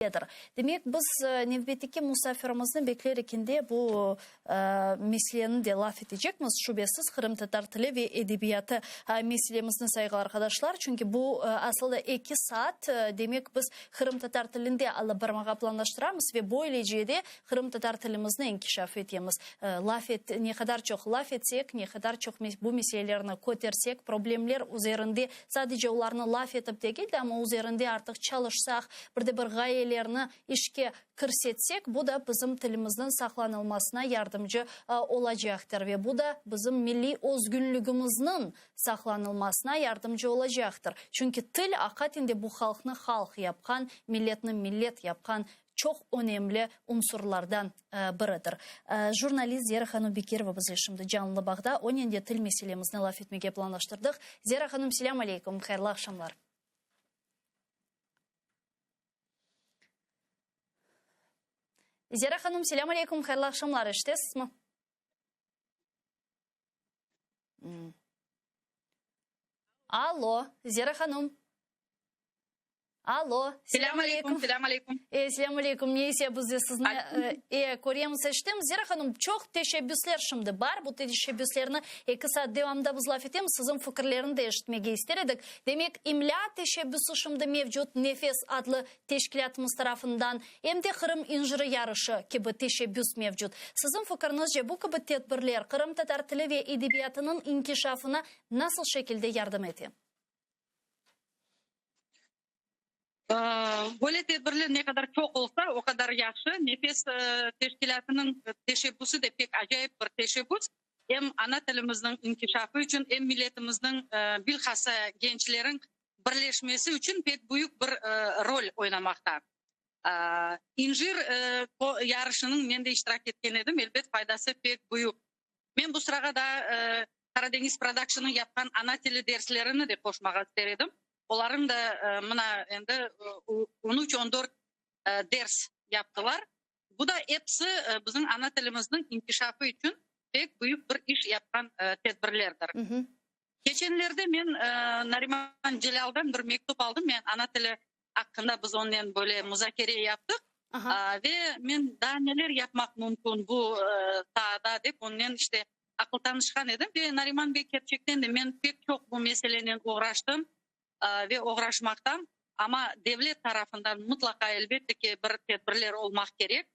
Edir. Demek, biz nevbetteki musafirimizni bekler ekende bu meseleni de laf etecekmiz, şübesiz, qırımtatar tili ve edebiyatı meselemizni, sayğılı arqadaşlar, çünki bu asıl da eki saat, demek, biz qırımtatar tilinde alıp barmağa planlaştıramız ve böylece de qırımtatar tilimizni inkişaf etemiz. Laf et, ne qadar çoq laf etsek, ne qadar çoq bu meselelerni kötersek, problemler üzerinde sadece olarnı laf etip degil de, amma üzerinde artıq çalışsaq, Bir de bir ğayelerni işke kirsetsek, bu da bizim tilimizniñ saqlanılmasına yardımcı olacaqtır ve bu da bizim milliy özgünligimizniñ saqlanılmasına yardımcı olacaqtır. Çünki til, aqaten de bu halqnı halq yapqan, milletni millet yapqan çoq önemli unsurlardan biridir. Jurnalist Zera hanım Bekirova bizle şimdi canlı bağda, onen de til meselemizni laf etmege planlaştırdıq. Zera hanım, selâm aleykum, hayırlı aqşamlar. Zera hanım, selâm aleykum, hayırlı aqşamlar, eşitesizmi? Allo, Zera hanım. Allo, selâm aleykum. Selâm aleykum. E, selâm aleykum. Neyse, biz de sizni e, köremiz, eşitemiz. Zera hanım, çoq teşebbüsler şimdi bar. Bu teşebbüslerni eki saat devamında biz laf etemiz. Siziñ fikirlerini de eşitmege ister edik. Demek, imlâ teşebbüsi şimdi mevcut Nefes adlı teşkilâtımız tarafından, em de Qırım inciri yarışı kibi teşebbüs mevcut. Siziñ fikiriñizce, bu kibi tedbirler qırımtatar tili ve edebiyatınıñ inkişafına nasıl şekilde yardım ete? Böyle tedbirler ne qadar çoq olsa, o qadar yahşı. Nefes teşkilâtınıñ teşebbüsi de pek acayip bir teşebbüs. Em ana tilimizniñ inkişafı içün, em milletimizniñ, bilhassa gençleriñ birleşmesi içün pek büyük bir rol oynamaqta. İnjir yarışınıñ men de iştirak etken edim, elbet, faydası pek büyük. Men bu sırağa daa Qaradeñiz Productionıñ yapqan ana tili derslerini de qoşmağa ister edim. Olarıñ da mına endi on üç, on dört ders yaptılar. Bu da episi bizim ana tilimizniñ inkişafı içün pek büyük bir iş yapqan tedbirlerdir. Keçenlerde men Nariman Celâldan bir mektüp aldım. Men ana tili aqqında biz onnen böyle muzakere yaptıq. Ve men daa neler yapmaq mümkün bu saada dep onnen işte aqıl tanışqan edim. Ve Nariman bey kerçekten de men pek çoq bu meselenen oğraştım ve oğraşmaqtam. Amma devlet tarafından mıtlaqa elbette ki bir tedbirler olmaq kerek.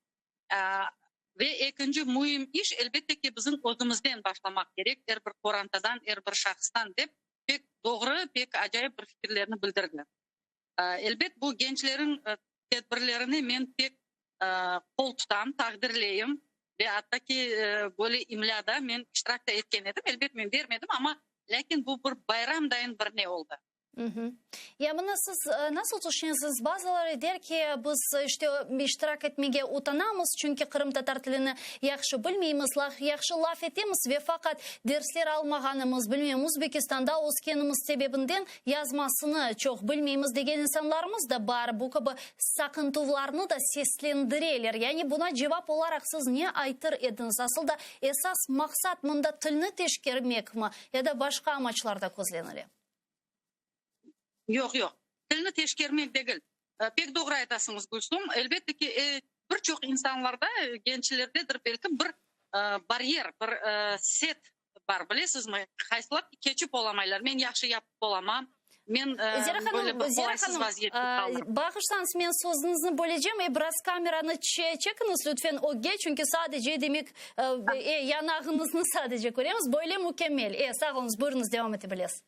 Ve ekinci müim iş elbette ki bizim özümizden başlamaq kerek, er bir qorantadan, er bir şahıstan dep pek doğru, pek acayip bir fikirlerni bildirdi. Elbet, bu gençleriñ tedbirlerine men pek qol tutam, taqdirleyim ve atta ki, böyle imlâda men iştirak da etken edim. Elbet, men bermedim, amma lâkin bu bir bayram dayın bir ne oldı. Ya mına siz nasıl tüşünesiz, bazıları der ki, biz işte iştirak etmege utanamız, çünki qırımtatar tilini yahşı bilmeymiz, yahşı laf etemiz ve faqat dersler almağanımız, bilmem, Uzbekistanda öskenimiz sebebinden yazmasını çoq bilmeymiz degen insanlarımız da bar, bu kibi saqıntuvlarnı da seslendireler. Yani buna cevap olaraq siz ne aytır ediñiz? Asıl da esas maqsat mında tilni teşkermekmi ya da başqa amaçlar da közlenile? Yoq, yoq, tilni teşkermek degil. Pek doğru aytasıñız, Gülsum. Elbette ki, bir çoq insanlarda, gençlerdedir belki, bir baryer, bir set bar, bilesizmi, qaysılar ki, keçip olamaylar. Men yahşı yapıp olamam, men Zera böyle hanım, bir Zera qolaysız hanım, vaziyette qalırım. Bağışlañız, men sözüñizni bölecem, biraz kameranı çekiñiz lütfen ögge, çünki sadece, demek, yanağıñıznı sadece köremiz. Böyle mükemmel. Sağ oluñız, buyurıñız, devam ete bilesiz.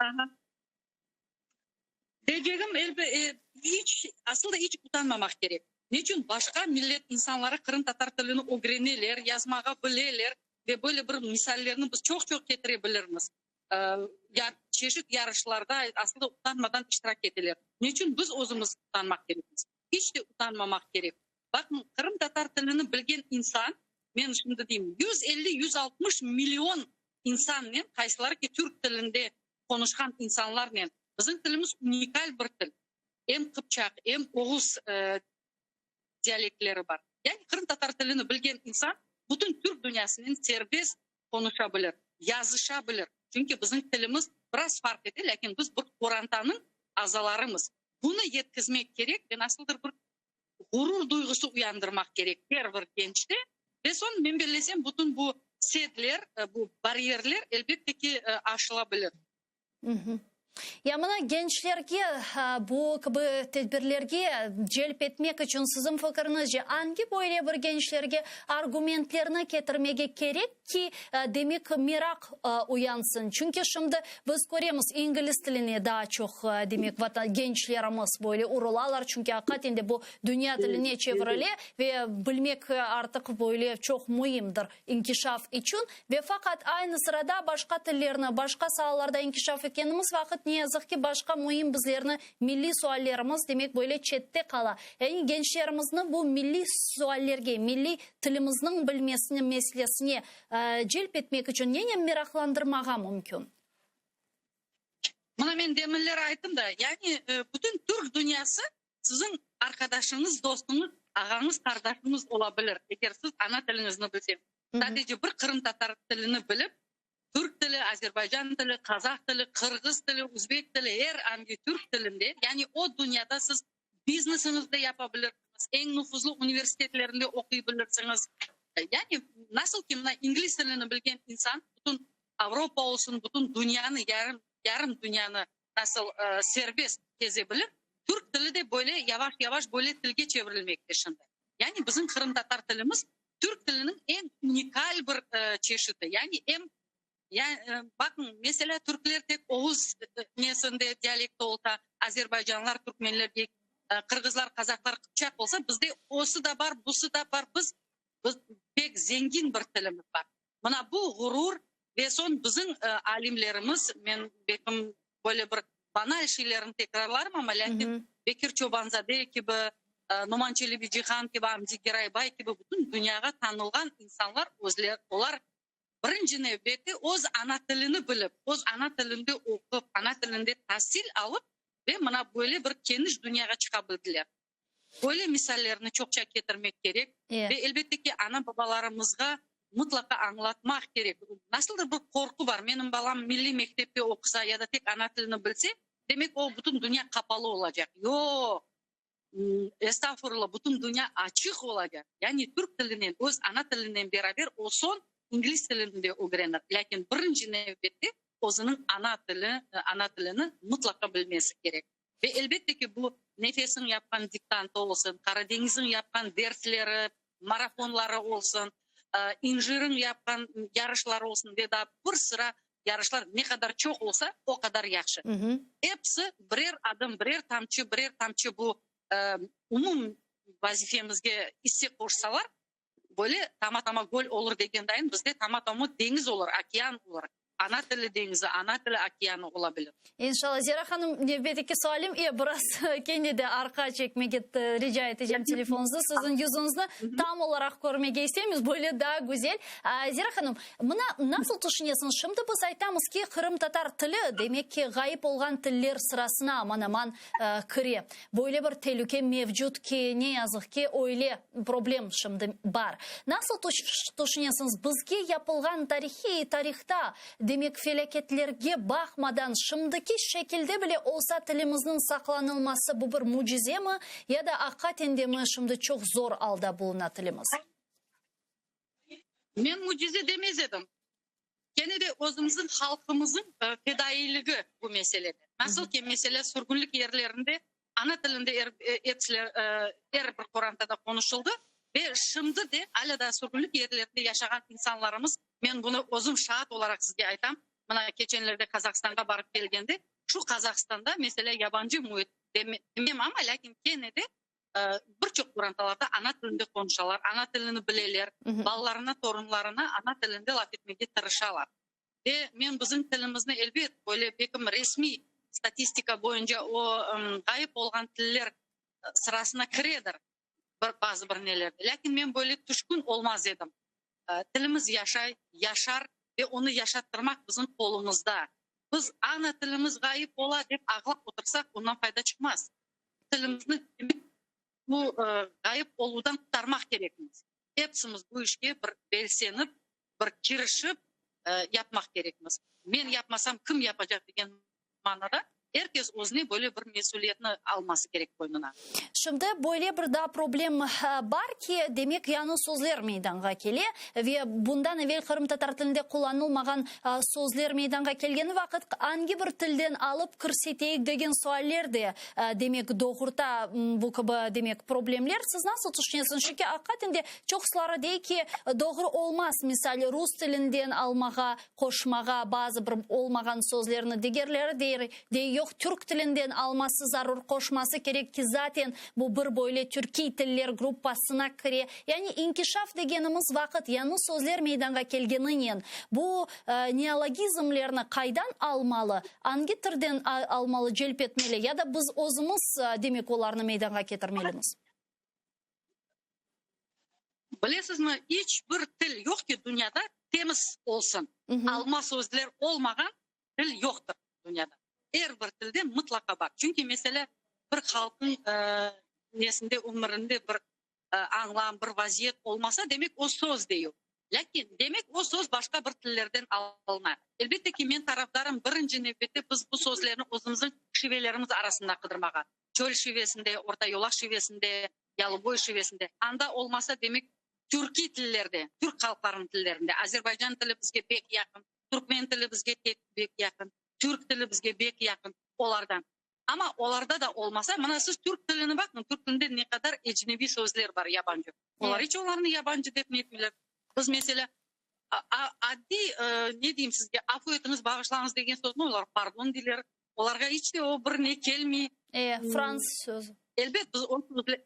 Aha. Deycegim, elbe, iç, asıl da iç utanmamaq kerek. Neçün başqa millet insanları qırımtatar tilini ögreneler, yazmağa bileler ve böyle bir misallerni biz çoq-çoq ketire bilirmiz. Ya çeşit yarışlarda asıl da utanmadan iştirak eteler. Neçün biz özümiz utanmaq kerekmiz? İç de utanmamaq kerek. Baqıñ, qırımtatar tilini bilgen insan, men şimdi deyim, 150, 160 million insannen, qaysıları ki türk tilinde qonuşqan insanlarnen, bizim tilimiz unikal bir til, em qıpçaq, em oğuz dialektleri bar. Yani qırımtatar tilini bilgen insan bütün türk dünyasınen serbest qonuşa bilir, yazışa bilir. Çünki bizim tilimiz biraz farq ete, lâkin biz bir qorantanıñ azalarımız. Bunı yetkizmek kerek ve nasıldır bir. Ğurur duyğusı uyandırmaq kerek er bir gençte. Ve soñ, men bellesem, bütün bu sedler, bu baryerler, elbette ki, aşıla bilir. Ya mına gençlerge bu kibi tedbirlerge celp etmek içün siziñ fikiriñizce angi böyle bir gençlerge argumentlerni ketirmege kerek ki, demek meraq uyansın? Çünki şimdi biz köremiz, ingliz tiline daa çoq demek gençlerimiz böyle urulalar, çünki aqiqaten de bu dünya tiline çevirile ve bilmek artıq böyle çoq müimdir. İnkişaf içün ve faqat aynı sırada başqa tillerni, başqa saalarda inkişaf etkenimiz vaqıt, ne yazıq ki, başqa müim bizlerni milliy suallerimiz, demek, böyle çette qala. Yani gençlerimizni bu milliy suallerge, milliy tilimizniñ bilmesine meselesine celp etmek içün nenen meraqlandırmağa mümkün? Mına men deminler ayttım da, yani bütün türk dünyası Siziñ arqadaşıñız, dostuñız, ağañız, qardaşıñız ola bilir, eger siz ana tiliñizni bilseñiz. Sadece bir qırımtatar tilini bilip, türk tili, azerbaycan tili, qazah tili, qırğız tili, üzbek tili, er angi türk tilinde, yani o dünyada siz biznesiñizni de yapa bilirsiñiz, eñ nufuzlı universitetlerinde oquy bilirsiñiz. Yani nasıl ki mına ingliz tilini bilgen insan bütün Avropa olsun, bütün dünyanı, yarım, yarım dünyanı nasıl serbest keze bilir, türk tili de böyle yavaş-yavaş böyle tilge çevirilmekte şimdi. Yani bizim qırımtatar tilimiz türk tiliniñ eñ unikal bir çeşiti. Yani em, baqıñ, meselâ, türkler tek oğuz nesinde dialekti olsa, azerbaycanlar, türkmenler, qırğızlar, qazaqlar, qıpçaq olsa, bizde osı da bar, busı da bar, biz, biz pek zengin bir tilimiz bar. Mına bu ğurur ve soñ bizim alimlerimiz, men belkim böyle bir banal şeylerni tekrarlarım, amma lâkin Bekir Çobanzade kibi, Noman Çelebicihan kibi, Amdi Geraybay kibi bütün dünyağa tanılğan insanlar özler, olar birinci nevbette öz ana tilini bilip, öz ana tilinde oqup, ana tilinde tasil alıp ve mına böyle bir keniş dünyağa çıqa bildiler. Böyle misallerni çoqça ketirmek kerek ve, elbette ki, ana-babalarımızğa mıtlaqa añlatmaq kerek. Nasıldır bir qorqu bar, menim balam milliy mektepte oqusa ya da tek ana tilini bilse, demek o bütün dünya qapalı olacaq. Yoq, estağfurullah, bütün dünya açıq olacaq. Yani türk tilinen, öz ana tilinen beraber o soñ ingliz tilini de ögrenir. Lâkin birinci nevbette özüniñ ana tili, ana tilini mıtlaqa bilmesi kerek. Ve elbette ki, bu Nefesniñ yapqan diktantı olsun, Qaradeñizniñ yapqan dersleri, marafonları olsun, İnjirniñ yapqan yarışları olsun ve daa bir sıra yarışlar ne qadar çoq olsa, o qadar yahşı. Episi birer adım, birer tamçı, birer tamçı bu umum vazifemizge isse qoşsalar, böyle tama-tama göl olur degen dayın, bizde tama-tama deñiz olur, okean olur. Ana tili deñizi, ana tili okeanı ola bilir. İnşallah. Zera hanım, nevbetteki sualim, e, biraz kene de arqa çekmege rica etecem telefonuñıznı. Siziñ yüzüñizni tam olaraq körmege isteymiz, böyle daa güzel. Zera hanım, mına nasıl tüşünesiñiz, şimdi biz aytamız ki, qırımtatar tili, demek ki, ğayıp olğan tiller sırasına aman-aman kire. Böyle bir telüke mevcut ki, ne yazıq ki, öyle problem şimdi bar. Nasıl tüşünesiñiz, bizge yapılğan tarihiy tarihta, demek felâketlerge baqmadan, şimdiki şekilde bile olsa tilimizniñ saqlanılması bu bir mücizemi ya da aqiqaten de mi şimdi çoq zor alda buluna tilimiz? Men mücize demez edim. Kene de özümizniñ halqımıznıñ fedailigi bu meselede. Nasıl ki, meselâ, sürgünlik yerlerinde ana tilinde er, epsiler, er bir qorantada qonuşıldı ve şimdi de alâ daa sürgünlik yerlerinde yaşağan insanlarımız, men bunı özüm şaat olaraq sizge aytam, mına keçenlerde Qazahstanğa barıp kelgende, şu Qazahstanda, meselâ, yabancı müit demem amma, lâkin kene de Bir çoq qorantalarda ana tilinde qonuşalar, ana tilini bileler, balalarına, torunlarına ana tilinde laf etmege tırışalar. Ve men bizim tilimizni, elbet, böyle bekim resmiy statistika boyunca o ğayıp olğan tiller sırasına kiredir bir bazı bir nelerde. Lâkin men böyle tüşkün olmaz edim. Tilimiz yaşay, yaşar ve onı yaşattırmaq bizim qolumızda. Biz ana tilimiz ğayıp ola dep ağlap otursaq, ondan fayda çıqmaz. Tilimizni bu ğayıp oluvdan qurtarmaq kerekmiz. Epsimiz bu işke bir belsenip, bir kirişip yapmaq kerekmiz. Men yapmasam, kim yapacaq degen manada. Er kes özüne böyle bir mesüliyetni alması kerek boynuna. Şimdi böyle bir daa problem bar ki, demek yañı sözler meydanğa kele ve bundan evel qırımtatar tilinde qullanılmağan sözler meydanğa kelgeni vaqıt angi bir tilden alıp kirseteyik degen sualler de demek doğurta bu kibi demek problemler. Siz nasıl tüşünesiñiz? Çünki aqiqaten de çoqusıları dey ki, doğru olmaz, misal, rus tilinden almağa, qoşmağa bazı bir olmağan sözlerni, digerleri dey, dey yoq, türk tilinden alması zarur, qoşması kerek ki, zaten bu bir böyle türkiy tiller gruppasına kire. Yani inkişaf degenimiz vaqıt yañı sözler meydanğa kelgeninen bu neologizmlerni qaydan almalı, angi tirden almalı, celp etmeli ya da biz özümiz, demek, olarnı meydanğa ketirmelimiz? Bilesizmi, iç bir til yoq ki, dünyada temiz olsun. Alma sözler olmağan til yoqtır dünyada. Er bir tilde mıtlaqa bar. Çünki, meselâ, bir halqnıñ nesinde, ömürinde bir añlam, bir vaziyet olmasa, demek o söz de yoq. Lâkin, demek o söz başqa bir tillerden alına. Elbette ki, men tarafdarım, birinci nevbette biz bu sözlerni özümizniñ şivelerimiz arasında qıdırmağa. Çöl şivesinde, Orta Yolaq şivesinde, Yalıboy şivesinde, anda olmasa, demek, türkiy tillerde, türk halqlarınıñ tillerinde, Azerbaycan tili bizge pek yaqın, türkmen tili bizge pek yaqın, türk tili bizge pek yaqın, olardan. Amma olarda da olmasa, mına siz türk tilini baqıñ, türk tilinde ne qadar ecnebiy sözler bar, yabancı. Olar iç olarnı yabancı dep netmeyler. Biz, meselâ, addiy, ne deyim sizge, afu etiñiz, bağışlañız degen sözni olar pardon deyler. Olarğa iç de o bir ne kelmey. E, fransız sözü. Elbet, biz o sözle,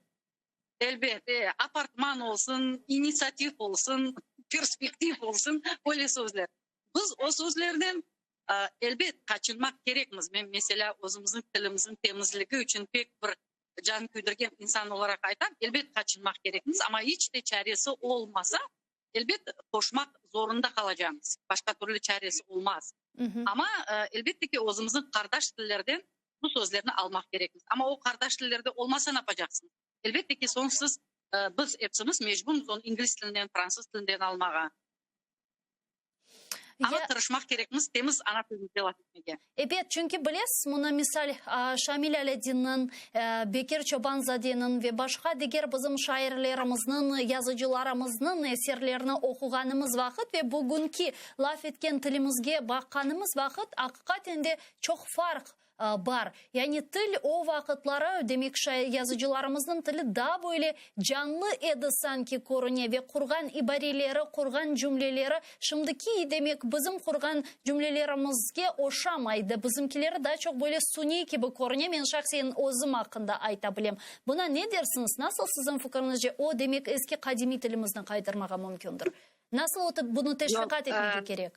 elbet, e, apartman olsun, initsiativ olsun, perspektiv olsun, öyle sözler. Biz o sözlerden, elbet, qaçınmaq kerekmiz. Men, meselâ, özümizniñ tilimizniñ temizligi içün pek bir can küydirgen insan olaraq aytam, elbet, qaçınmaq kerekmiz, amma iç de çaresi olmasa, Elbet, qoşmaq zorunda qalacamız, başqa türlü çaresi olmaz. Amma, elbette ki, özümizniñ qardaş tillerden bu sözlerni almaq kerekmiz. Amma o qardaş tillerde olmasa napacaqsıñ? Elbette ki, soñ siz, biz epsimiz mecburmız onı ingliz tilinden, fransız tilinden almağa. Amma tırışmaq kerekmiz temiz ana tilimizde laf etmege. Ebet, çünki bilesiz, mına misal, Şamil Alâdinniñ, Bekir Çobanzadeniñ ve başqa diger bizim şairlerimizniñ, yazıcılarımıznıñ eserlerini oquğanımız vaqıt ve bugünki laf etken tilimizge baqqanımız vaqıt, aqiqaten de çoq farq Bar. Yani til o vaqıtları, demek, yazıcılarımıznıñ tili daa böyle canlı edi sanki körüne ve qurğan ibareleri, qurğan cümleleri şimdiki, demek, bizim qurğan cümlelerimizge oşamaydı. Bizimkileri daa çoq böyle suniy kibi körüne, men şahsen özüm aqqında ayta bilem. Buna ne dersiñiz? Nasıl siziñ fikriñizce o, demek, eski qadimiy tilimizni qaytarmağa mümkündir? Nasıl o bunı teşviqat etmege kerek?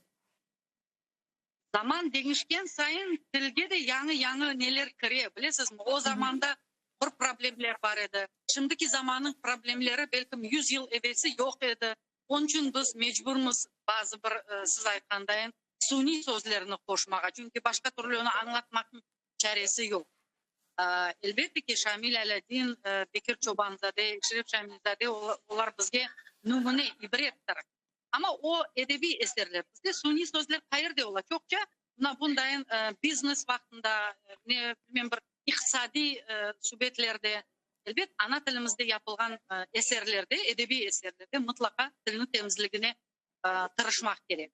Zaman deñişken sayın tilge de yañı-yañı neler kire, bilesizmi? O zamanda bir problemler bar edi. Şimdiki zamannıñ problemleri belkim yüz yıl evelsi yoq edi. Onıñ içün biz mecburmız bazı bir, siz aytqandayın, suniy sözlerni qoşmağa, çünki başqa türlü onı añlatmaqnıñ çaresi yoq. Elbette ki, Şamil Alâdin, Bekir Çobanzade, Eşref Şamilzade, olar bizge nümüne, ibrettir. Amma o edebiy eserler. Bizde suniy sözler qayerde ola? Çoqça mına bundayın biznes vaqtında, ne bilmem bir iqtisadiy subetlerde. Elbet, ana tilimizde yapılğan eserlerde, edebiy eserlerde mıtlaqa tilniñ temizligine tırışmaq kerek.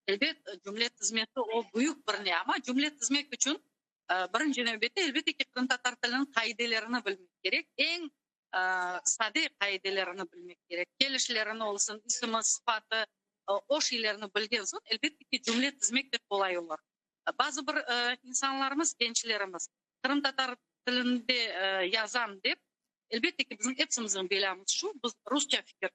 Elbet, cümle tizmesi o büyük bir ne, amma cümle tizmek içün birinci nevbette, elbette ki, qırımtatar tiliniñ qaidelerini bilmek kerek. Eñ sade qaidelerini bilmek kerek, kelişlerini olsun, isimi, sıfatı, o şeylerni bilgen soñ, elbette ki, cümle tizmek de qolay olur. Bazı bir insanlarımız, gençlerimiz qırımtatar tilinde yazam dep, elbette ki, bizim epsimizniñ belâmız şu, biz rusça fikir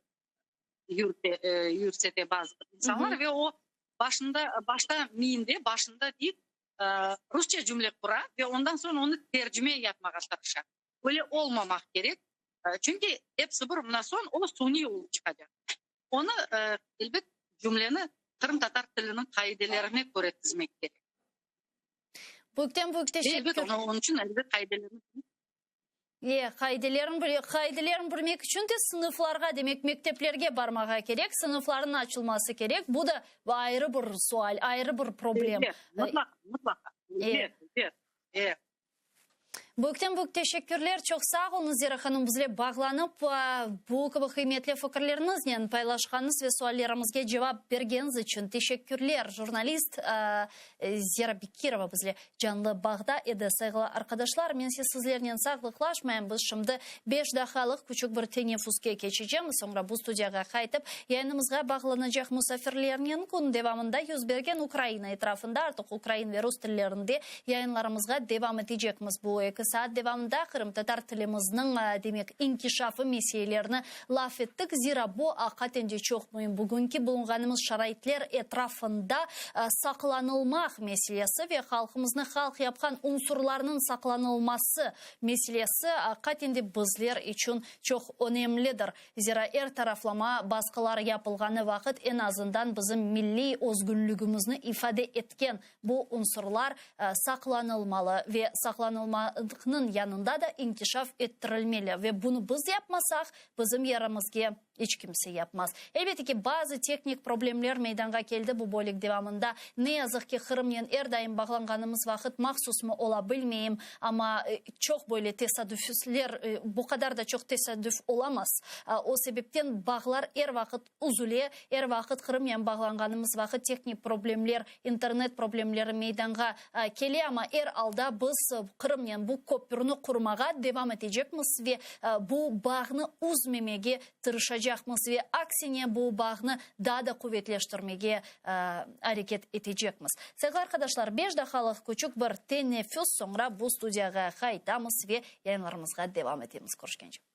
yürsete bazı bir insanlar ve o başında, başta miyinde, başında deyip, rusça cümle qura ve ondan soñ onı tercime yapmağa tırışa. Öyle olmamaq kerek, çünki episi bir mına soñ o suniy olıp çıqacaq. Onı, elbet, cümleni qırımtatar tiliniñ qaidelerine köre tizmek kerek. Büyükten büyük teşekkür. Elbet, onıñ içün elbet qaidelerni. E, qaidelerin, qaidelerin bilmek içün de sınıflarğa, demek, mekteplerge barmağa kerek, sınıflarnıñ açılması kerek. Bu da ayrı bir sual, ayrı bir problem. Elbet, mıtlaqa, mıtlaqa. Elbet, elbet. E. Büyükten-büyük teşekkürler, çoq sağ oluñız, Zera hanım, bizle bağlanıp, bu kibi qıymetli fikirleriñiznen paylaşqanıñız ve suallerimizge cevap bergeniñiz içün teşekkürler. Jurnalist Zera Bekirova bizle canlı bağda edi. Sayğılı arqadaşlar, men ise sizlernen sağlıqlaşmayım, biz şimdi beş daqqalıq küçük bir teneffüske keçecemiz, soñra bu studiyağa qaytıp, yayınımızğa bağlanacaq musafirlernen kün devamında yüz bergen Ukraina etrafında, artıq ukrain ve rus tillerinde Yayınlarımızğa devam etecekmiz. Bu eki saat devamında qırımtatar tilimizniñ, demek, inkişafı meselelerini laf ettik. Zira bu aqaten de çoq müim. Bugünki bulunğanımız şaraitler etrafında saqlanılmaq meselesi ve halqımıznı halq yapqan unsurlarnıñ saqlanılması meselesi aqaten de bizler içün çoq önemlidir. Zira er taraflama basqılar yapılğanı vaqıt eñ azından bizim milliy özgünligimizni ifade etken Bu unsurlar saqlanılmalı ve saqlanılmaqnıñ yanında da inkişaf ettirilmeli ve bunı biz yapmasaq, bizim yerimizge iç kimse yapmaz. Elbette ki, bazı tehnik problemler meydanğa keldi bu bölük devamında. Ne yazıq ki, Qırımnen er daim bağlanğanımız vaqıt mahsusmı ola bilmeyim, amma çoq böyle tesadüfler, bu qadar da çoq tesadüf olamaz. O sebepten bağlar er vaqıt Üzüle, er vaqıt Qırımnen bağlanğanımız vaqıt tehnik problemler, internet problemleri meydanğa kele, amma er alda biz Qırımnen bu köpürni qurmağa devam etecekmiz ve bu bağnı üzmemege tırışacaqmız ve aksine bu bağnı daa da quvetleştirmege areket etecekmiz. Sayğılı arqadaşlar, beş daqqalıq küçük bir teneffüs, soñra bu studiyağa qaytamız ve yayınlarımızğa devam etemiz. Körüşkence.